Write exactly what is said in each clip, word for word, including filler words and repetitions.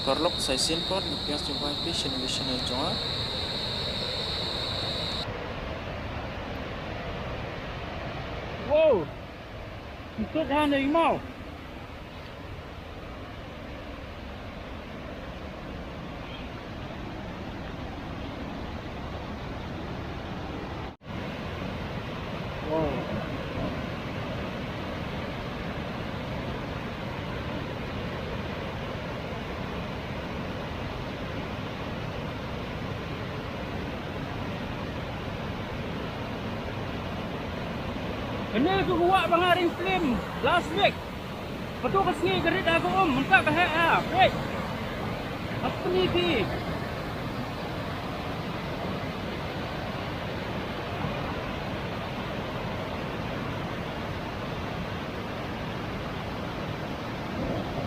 Paralok saisen pat nikna sumpai pi sini sini jonga. Wow! Itu kan dari mau. Kena tu buat bangaring film last week. Betul ke sini gerit aku om, mentah ke hek ah, break. Aku ni pi.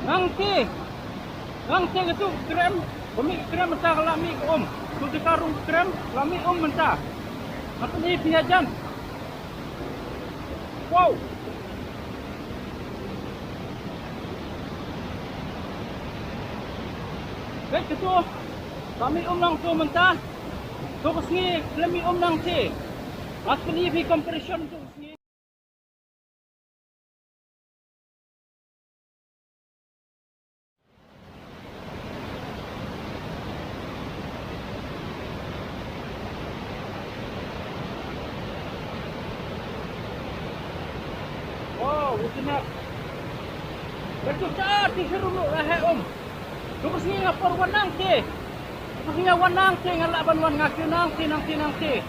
Nang ti, nang ti ke tu krem, kami krem mentah ke lami ke om. Tu dekarung krem, lami om mentah. Aku ni pi hajan. Wow. Hei, ketua. Kami um langsung mentah. Tugas ni, kami um nang si. Mas peni bi comparison tugas ni. Wow, usinak. Betul cah, ti seru lu, eh, om. Tugas ni ngapor wanang ti. Tugas ni wanang ti, ngalak ban wan ngaki nang ti, nang ti, nang ti.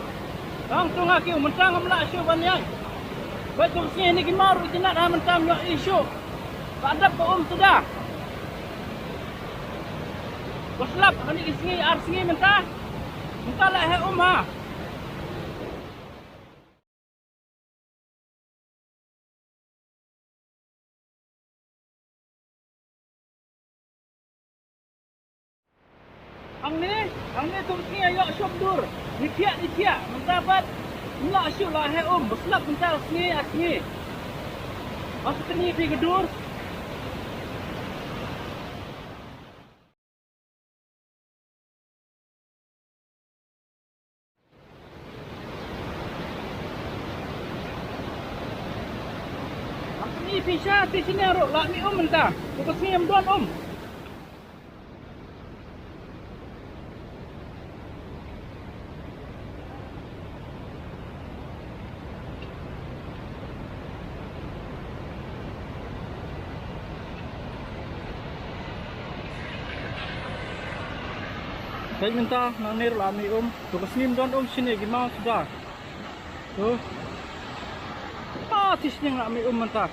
Nang tu ngaki, mentang ngamlak syu ban yang. Baik, tugas ni ini gimar, usinak dah mentang nyak isu. Kadap ko um sudah. Waslap, ani isngi, ar sngi mentah. Mentah lah he um ha. Angni, angni tugas ni ayo shop dur. Ni piak, ni piak. Mentah bat. Mula asyuk lah he um. Beslap mentah asni, asni. Masuk ke ni pi ke dur. Aku ni pisha ti sini aro lak ni um mentah. Aku sini em don um. Baik mentah nang ner lami um. Tugas ni em don um sini gimau sudah. Tuh. Ah, ti sini lami um mentah.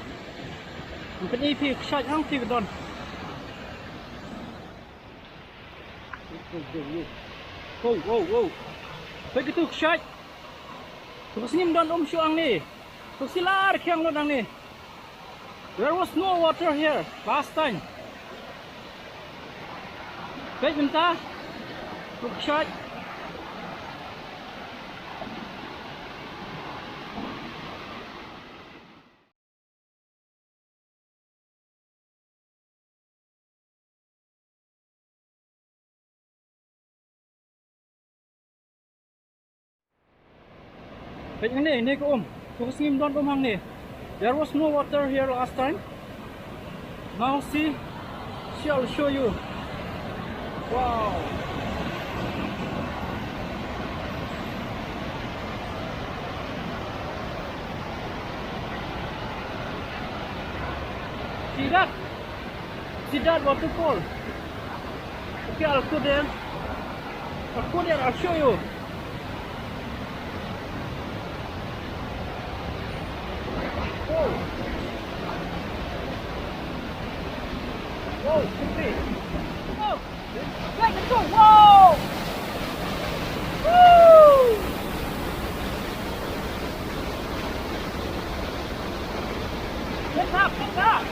Mungkin ipi ksai ang ti don. Wow, wow, wow. Baik itu ksai. Tugas ni em don um syu ang ni. Tugas ni lar kiang lo nang ni. There was no water here last time. Baik mentah. Tugas ni. Baik, ini, ini ke um. Tugas ni em don um hang ni. There was no water here last time. Now see, see, I'll show you. Wow. See that? See that waterfall? Okay, I'll go there. I'll go there, I'll show you. Whoa. Whoa, quickly. Whoa. Let's go. Whoa. Woo. Let's hop, let's hop.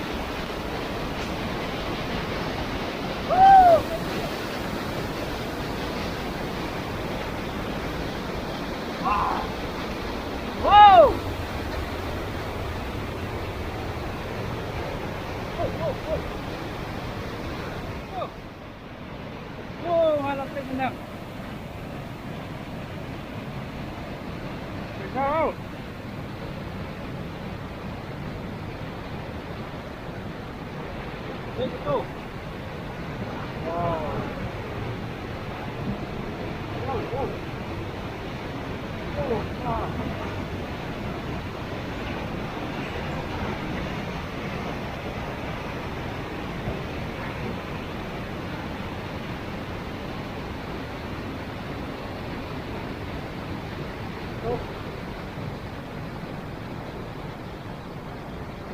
Woo. Wow. Whoa. Whoa, whoa, whoa. Whoa. Now out. Let's go. Wow. Wow, wow. Oh, wow.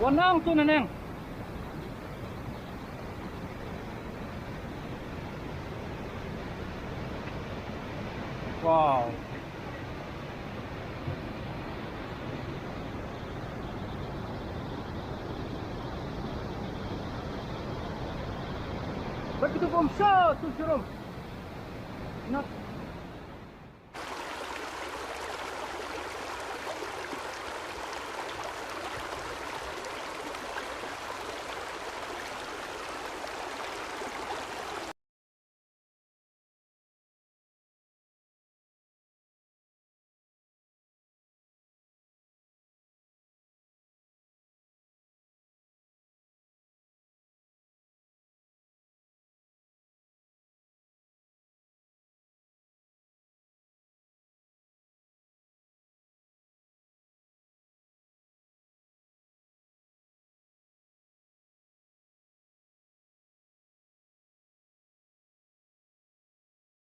Wanang tu neneng. Wow. Begitu bomsa tu showroom.